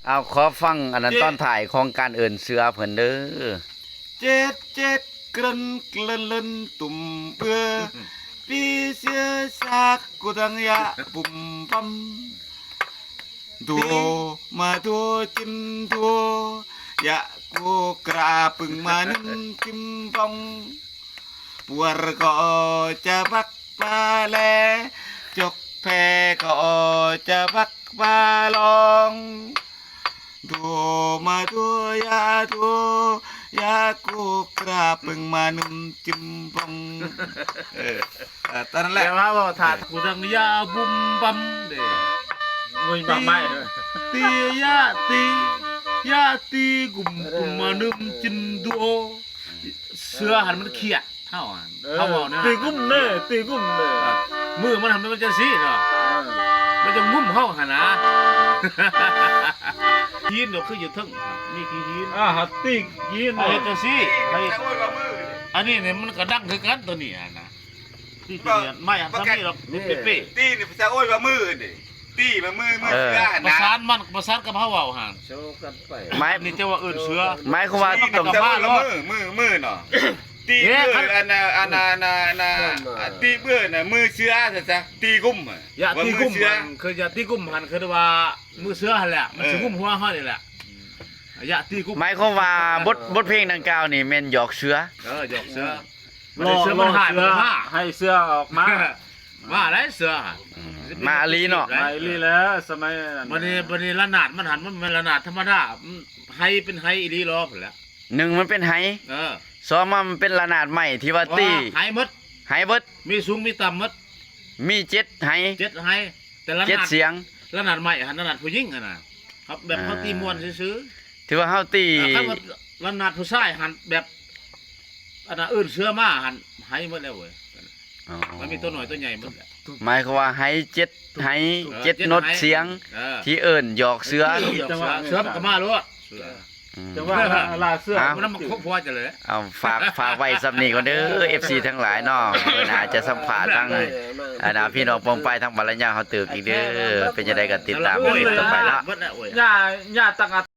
ເອົາ ຂໍຟັງອັນນັ້ນ ເຈັດ ຕອນທ້າຍຂອງການເອີ້ນເສືອເພິ່ນເດີ້. ເຈັດເຈັດ ເກິ່ນເກິ່ນເລີນຕຸ່ມເອື້ອ ປີເສືອສາກກູຕັງຍະບຸມບຳ ໂດມາໂດຈິນໂດ ຍະກູກຣາປຶງມານຶມຈິມບອງ ປວນກໍຈະບັກປາແລ ຈົກແພກໍຈະບັກປາລອງ ໂດມາໂດຍາໂດ ຍາກູກຣາປຶງມານຶມຈິມບອງ. ເອີ ເອີ ຕອນນັ້ນແຫຼະ ແຕ່ວ່າເວົ້າທາດກູຕັງຍາບຸມບຳເດ້ ງຸຍໝາກໄມ້ ຕີ ເອີ ຕີ ຍາ ຕີ ຍາ ຕີ ກຸມ ກຸມມານຶມຈິນໂດ. ເສືອຫັ້ນມັນຄຽດເຮົາຫັ້ນ ເອີ ເຮົາເວົ້ານະ ຕີກຸມເດ້ ຕີກຸມເດ້ ມືມັນຫັ້ນມັນຈັ່ງຊີ້ເນາະ ເອີ ມັນຈະງຸ້ມເຮົາຫັ້ນນະ. ຫີນກໍຄືຢູ່ເທິງ ມີຂີ້ຫີນ ອ່າ ຫາຕີຫີນ ເຮັດຈັ່ງຊີ້ ອັນນີ້ນີ້ມັນກໍດັງຄືກັນ ໂຕນີ້ຫັ້ນນະ ຕີ ຕີ ໄມ້ຫັ້ນ ບໍ່ ບໍ່ ສ່ຳນີ້ດອກ ເປັເປ ຕີນີ້ພາສາໂອ້ຍວ່າມືນີ້ ຕີມາມື ມືເສືອຫັ້ນນະ ປະສານມັນ ປະສານກັບເຮົາເວົ້າຫັ້ນ ໂຊກັນໄປ ໝາຍ ນີ້ຈະວ່າເອີ້ນເສືອ ໝາຍຄວາມວ່າຕ້ອງ ຕີນີ້ພາສາໂອ້ຍວ່າມື ມື ມືເນາະ ຕີເອີ້ນ ອັນນ່າ ອັນນ່າ ອັນນ່າ ຕີເອີ້ນນະ ມືເສືອ ຊະ ຕີກຸມ ຢາຕີກຸມ ວ່າມືເສືອ ຄືຢາຕີກຸມຫັ້ນ ຄືວ່າມືເສືອຫັ້ນແຫຼະ ມັນຊິງຸ້ມຫົວເຮົານີ້ແຫຼະ ຢາຕີກຸມ ໝາຍຄວາມວ່າບົດ ບົດເພງດັ່ງກ່າວນີ້ແມ່ນຫຍອກເສືອ ເອີ ຫຍອກເສືອ ຫຼໍ່ເສືອ ມັນຫາຍ ເສືອ ໃຫ້ເສືອອອກມາ ມາໄດ້ເສືອ ອືມ ມາອີ່ຫຼີເນາະ ມາອີ່ຫຼີແລ້ວ ສະໄໝນັ້ນ ບັດນີ້ ບັດນີ້ລະນາດມັນຫັ້ນ ມັນບໍ່ແມ່ນລະນາດທຳມະດາ ໄຮເປັນໄຮອີ່ຫຼີຫຼໍ່ພຸ້ນແຫຼະ ໜຶ່ງມັນເປັນໄຮ ເອີ ສອງມາມັນເປັນລະນາດໄມ້ທີ່ວ່າຕີ ໄຮໝົດ ໄຮເບິດ ມີສູງມີຕ່ຳໝົດ ມີເຈັດໄຮ ເຈັດໄຮ ແຕ່ລະນາດ ເຈັດສຽງ ລະນາດໄມ້ຫັ້ນ ລະນາດຜູ້ຍິງຫັ້ນນະ ແບບເຮົາຕີມ່ວນຊື່ໆ ຖືວ່າເຮົາຕີ ເອີ ຄັນວ່າລະນາດຜູ້ຊາຍຫັ້ນ ແບບ ອັນນ່າ ເອີ້ນເສືອມາຫັ້ນ ໄຮໝົດແລ້ວເວີຍ ອໍ ມັນມີຕົວນ້ອຍຕົວໃຫຍ່ໝົດແຫຼະ ໝາຍຄວາມວ່າໄຮເຈັດໄຮ ເອີ ເຈັດໂນດສຽງ ເອີ ທີ່ເອີ້ນຫຍອກເສືອ ຫຍອກເສືອ ເສືອມັນກໍມາໂລດ ເສືອ ອືມ ຈັ່ງວ່າລາເສືອ ເອົາ ມັນນຳຄອບຄົວຈະເລີຍ ເອົາ ຝາກ ຝາກໄວ້ສ່ຳນີ້ກ່ອນເດີ ເອັຟຊີ ທັງຫຼາຍເນາະ ມື້ໜ້າຈະສຳພາດທາງ ອັນນ່າ ພີ່ນ້ອງປ້ອງປາຍທາງບັນລະຍາເຮົາຕື່ມອີກເດີ ເປັນຈັ່ງໃດກໍຕິດຕາມກັນຕໍ່ໄປເນາະ ຢ່າ ຢ່າຕັ້ງ